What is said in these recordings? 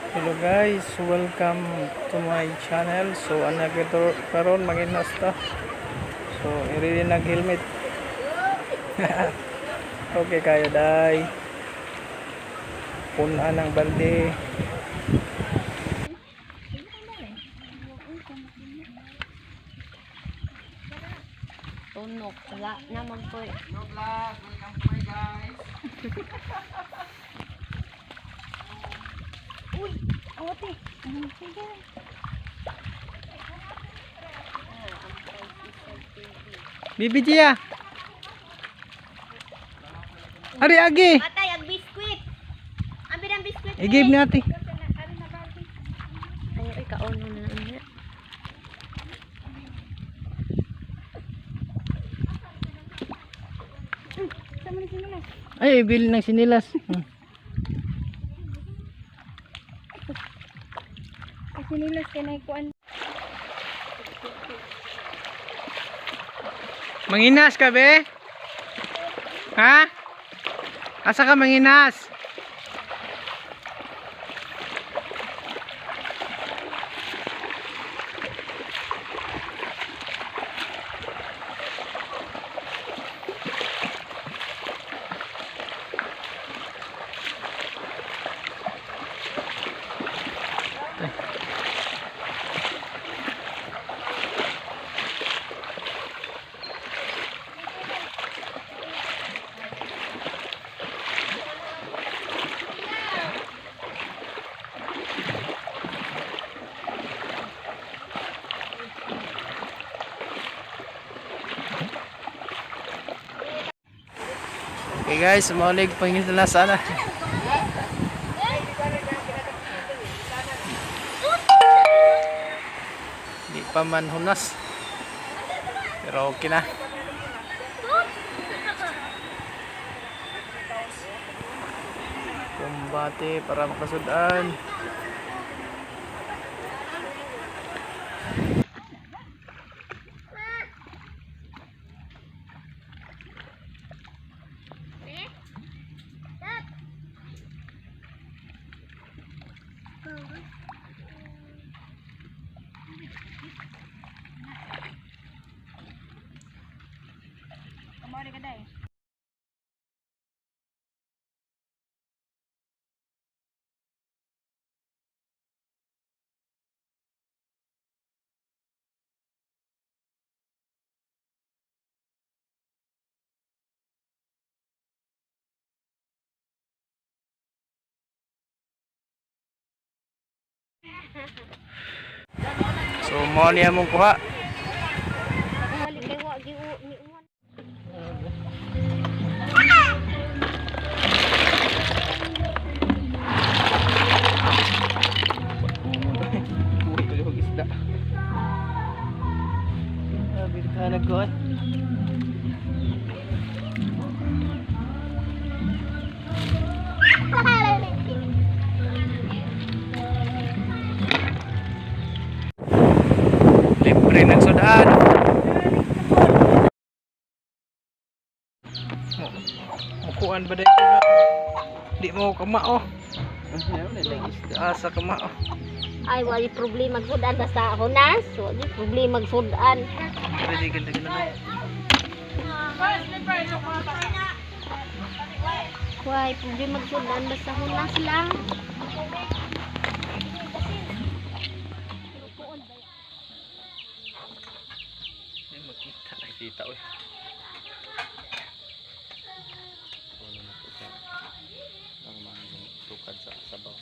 Hello guys, welcome to my channel. So ana kito karon manginas ta. So iri nag helmet. Okay kayo dai. Punan ang balde. Tunok. Wala naman po. Hello vlog, welcome to my guys. Uy! Ang ate! Sige. Bibi Gia. Ari agi. Atay, ang biskwit! Ang binang biskwit. I-give ni ate. Ay, ay, kaon mo na na. Ay, ibili ng sinilas. Sinilas kay na kuan. Manginas ka be? Ha? Asa ka manginas? Okay guys, maulig pangin na sana. Di pa man hunas. Pero okay na. Kumbate para makasudan. So mao niya mong kuha. Balik kay wa gi ni uwan. Buhay ko yung isda. Grabe ka ko eh. Libre ng sudan. Mukuan ba dahil nga? Di mo kamao. Asa kamao. Ay, wali problema magsudan basta hunas, wali problema magsudan. Ready ka na. Why problema magsudan basta hunas lang. Hindi makita. Nakita oy. Ano na po siya. Ang mga tukad sa sabaw.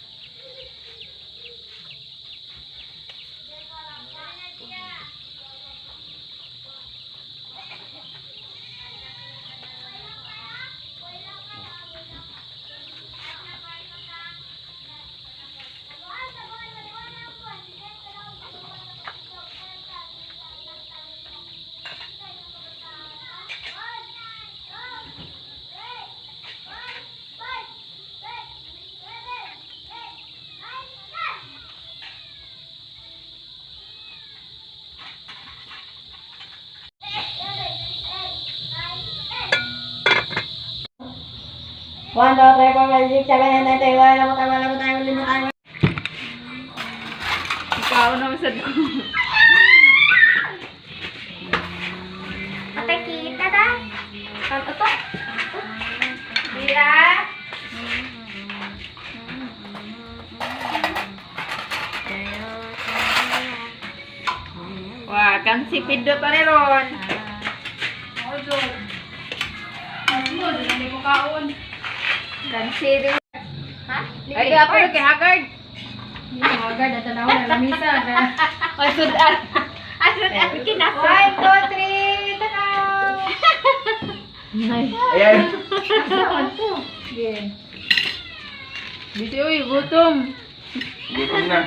1, 2, 3, 4, 5, 6, 7, 8, 9, 10, 11, 12, 13, 14, 15. Kaon na masad ko. Patay kita da. Kan ito. Dia. Wah, kan si pindot pa ni ron. Kan si rin. Ha? Ay, kaya pa kay Haggard. Haggard, at tanaw na lamisa. Masudan. Asod ang kinasa. 1, 2, 3, tanaw! Ayan. Saan to? Sige. Dito uy, gutom. Gutom na.